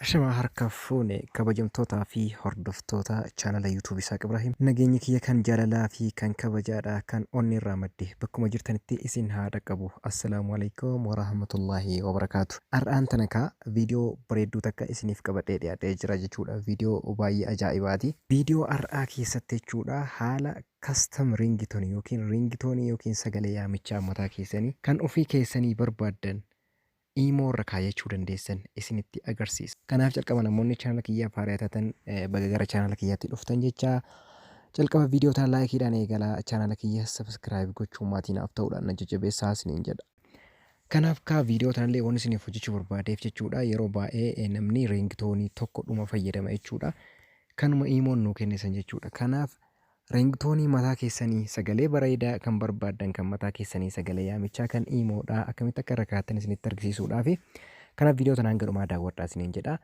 Ashamaa harka fuune, kabajamtootaa fi hordoftoota chaanala YouTube Isaaq Ibraahim. Nageenyi kiyya kan jaalalaa fi kan kabajaadha, kan onni irraa madde bakkuma jirtanitti isin haa dhaqqabu. Assalaamu alaikum warahmatullaahi wabarakaatu. Har'aan tana kaa viidiyoo bareedduu takka isiniif qabadhee dhiyaadhee jira jechuudha. Viidiyoo baay'ee ajaa'ibaati. Viidiyoo har'aa keessatti jechuudha, haala custom ringtone yookiin ringtone yookiin sagalee yaamichaa mataa keessanii kan ofii keessanii barbaaddan iimoo irra kaayachuu dandeessan isinitti agarsiisa. Kanaaf calqaba namoonni chaanala kiyyaaf haaraa taatan, baga gara chaanala kiyyaatti dhuftan jecha, calqaba viidiyoo tana laayikiidhaan eegalaa, chaanala kiyya subscribe gochuun maatii naaf ta'uudhaan na jajjabeessaa isiniin jedha. Kanaaf kaa viidiyoo tanallee waan isiniif hojjechuu barbaadeef jechuudha, yeroo baay'ee namni ringtoonii tokko dhuma fayyadama jechuudha. Kanuma iimoon nuu kennisan jechuudha. Kanaaf ringtoonii mataa keessanii, sagalee bareedaa kan barbaaddan, kan mataa keessanii, sagalee yaamichaa kan iimoodha akkamitti akka irra kaa'attan isinitti argisiisuudhaafi. Kanaaf viidiyoo tanaan gadhumaa daawwadhaa isiniin jedha.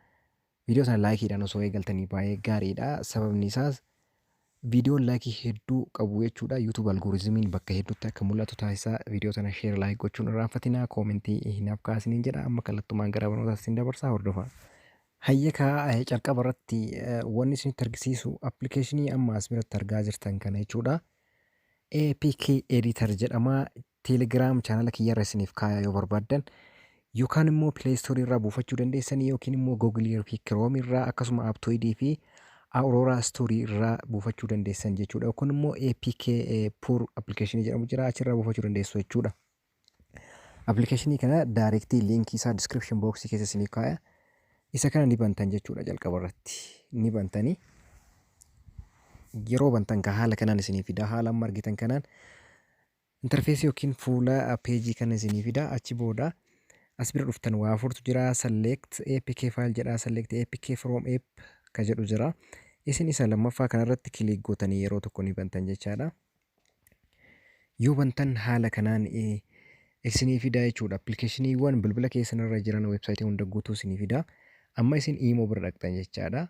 Viidiyoo sana laayikiidhaan osoo eegaltanii baay'ee gaariidha. Sababni isaas viidiyoon laayikii hedduu qabu jechuudha. YouTube algoritimiin bakka hedduutti akka mul'atu taasisa. Viidiyoo tana share, like gochuun irraanfatinaa, koomentii hinaaf kaasiniin jedha. Amma kallattumaan gara barnootaatti isin dabarsaa, hordofaa. Hayyakaa, calqaba irratti wanni isinitti argisiisu appilikeeshinii amma as biratti argaa jirtan kana jechuudha. APK Editor jedhama. Telegram chaanala kiyyarra isiniif kaayaa yoo barbaaddan, yookaan immoo Play Store irraa buufachuu dandeessanii, yookiin immoo Google fi Chrome irraa, akkasuma Aptoide fi Aurora Store irraa buufachuu dandeessan jechuudha. Kun immoo APK Pure appilikeeshinii jedhamu jira, achirraa buufachuu dandeessu jechuudha. Appilikeeshinii kana directly liinkii isaa description box keessa isiniif kaaya. Isa kana ni bantan jechuudha. Jalqaba irratti ni bantanii, yeroo bantan ka haala kanaan isinii fida. Haala amma argitan kanaan interfeesii yookiin fuula peejii kana isinii fida. Achi booda as bira dhuftan, waa afurtu jira. Select APK file jedha, select APK from app ka jedhu jira. Isin isa lammaffaa kanarratti click gootanii yeroo tokko ni bantan jechaadha. Yoo bantan haala kanaan isinii fida jechuudha. Appilikeeshiniiwwan bilbila keessan irra jiran, weebsaayitii hunda guutuu isinii fida. Amma isin iimoo bira dhaqxan jechaadha.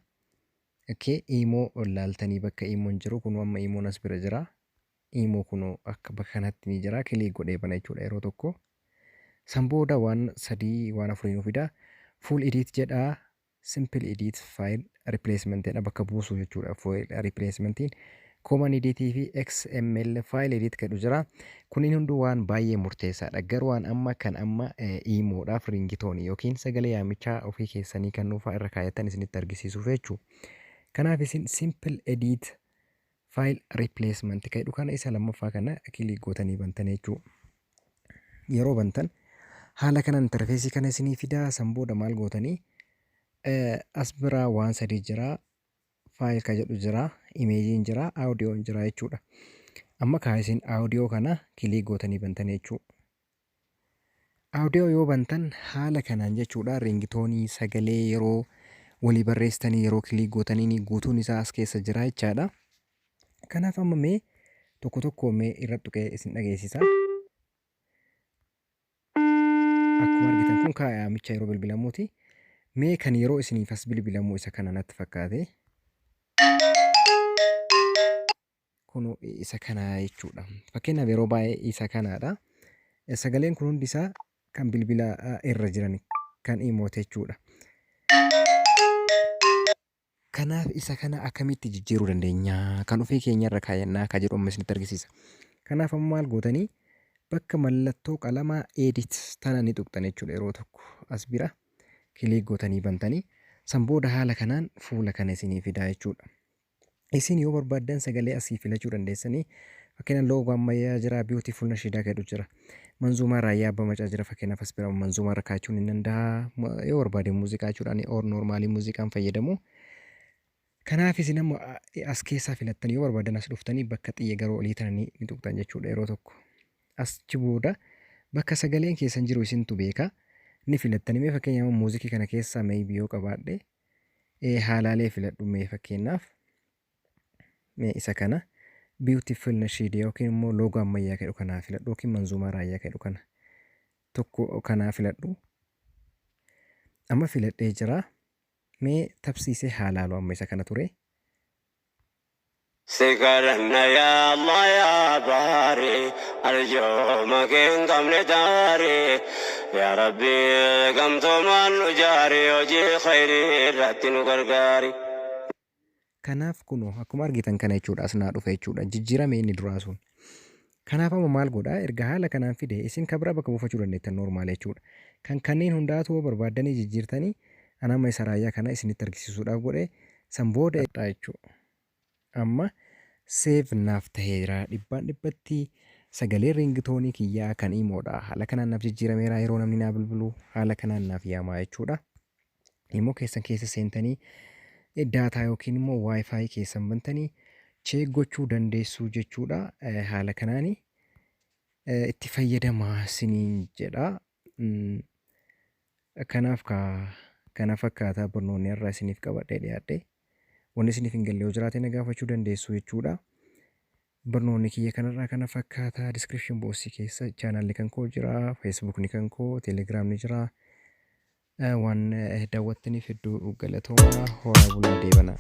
Okay, iimoo laaltanii bakka iimoon jiru kun, amma iimoon as bira jira. Iimoo kun akka bakka kanatti ni jira. Click godhee bana jechuudha yeroo tokko. San booda waan sadii, waan afurii nu fida. Full edit jedha. Simple edit, file replacement jedha, bakka buusu jechuudha. File replacementiin, common edit fi XML file edit jedhu jira. Kunniin hunduu waan baay'ee murteessaadha. Garuu waan amma kan amma iimoodhaaf ringitoonii yookiin sagalee yaamichaa ofii keessanii kan nuufaa irra kaayatan isinitti argisiisuuf jechuudha. Kanaaf isin simple edit file replacement kan jedhu kana, isa lammaffaa kana click gootanii bantan jechuudha. Yeroo bantan haala kanaan interfeesii kana isinii fidaa. San booda maal gootanii? As biraa waan sadii jira. File ka jedhu jira, imageiin jira, audioon jira jechuudha. Amma kaa isin audio kana click gootanii bantan jechuudha. Audio yoo bantan haala kanaan jechuudha, ringitoonii sagalee yeroo walii barreessitanii, yeroo click gootanii guutuun isaa as keessa jira jechaadha. Kanaaf amma mee tokko tokko mee irra tuqee isin dhageessisa. Akkuma argitan kun kaa'amicha yeroo bilbilamuuti. Mee kan yeroo isiniif as bilbilamu isa kana natti fakkaate. Kun isa kana jechuudha. Fakkeenyaaf yeroo baay'ee isa kanaadha. Sagaleen kun hundi isaa kan bilbila irra jiran kan imooti jechuudha. Kanaaf isa kana akkamitti jijjiiruu dandeenya? Kan ofii keenya irra kaayannaa ka jedhu amma isinitti argisiisa. Kanaaf amma maal gootanii? Bakka mallattoo qalamaa edit tana ni tuqxan jechuudha. Yeroo tokko as bira click gootanii bantanii, san booda haala kanaan fuula kana isinii fidaa jechuudha. Isin yoo barbaaddan sagalee asii filachuu dandeessanii. Fakkeenyaaf loogoo ammayyaa jira, beautiful nashiidaa jedhu jira. Manzuumaa raayyaa abbaa macaa jira. Fakkeenyaaf as bira manzuumaa irra kaa'achuun ni danda'a. Yoo barbaade muuziqaa jechuudhaan, or normaalii muuziqaan fayyadamu. Kanaaf isin amma as keessaa filattan, yoo barbaadan as dhuftanii bakka xiyya garuu olii tana ni tuqxan jechuudha yeroo tokko. Achi booda bakka sagaleen keessan jiru isintu beeka. Ni filattanii. Mee fakkeenyaaf muuziqii kana keessaa maybe yoo qabaadhe, haalaalee filadhu. Mee fakkeenyaaf mee isa kana, beautiful nashiid yookiin immoo loogoo ammayyaa jedhu kanaa filadhu, yookiin manzuumaa raayyaa jedhu kana tokko kanaa filadhu. Amma filadhee jira. Mee tabsiisee haa laalu amma isa kana ture. Si kadhanna yaa Allah yaa baari, arjooma kee hin qabne taari. Yaa Rabbi, gamtoomaan nu jaari, hojii khayrii irratti nu gargaari. Kanaaf kunoo akkuma argitan kana jechuudha, as naa dhufe jechuudha, jijjiirame inni duraa sun. Kanaaf amma maal godhaa? Erga haala kanaan fide, isin kan biraa bakka buufachuu dandeettan normal jechuudha. Kan kanneen hundaatu yoo barbaaddanii jijjiirtanii, an amma isa raayyaa kana isinitti argisiisuudhaaf godhe. San booda jechuudha. Amma save naaf taheera dhibbaan dhibbatti. Sagalee ringtone kiyyaa kan imoodha. Haala kanaan naaf jijjiirameera, yeroo namni naa bilbilu haala kanaan naaf yaamaa jechuudha. Immoo keessan keessa seentanii data yookiin immoo WiFi keessan bantanii check gochuu dandeessuu jechuudha. Haala kanaani itti fayyadamaa isiniin jedha. Kanaaf kana fakkaataa barnoonni har'a isiniif qabadhee dhiyaadhe. Wanni isiniif hin galle yoo jiraate na gaafachuu dandeessu jechuudha. Barnoonni kiyya kanarraa kana fakkaataa. Description box keessa chaanaalli kan koo jira, Facebookni kan koo, Telegramni jira. Waan daawwattaniif hedduu galatoomaa, horaa bulaa, deebanaa.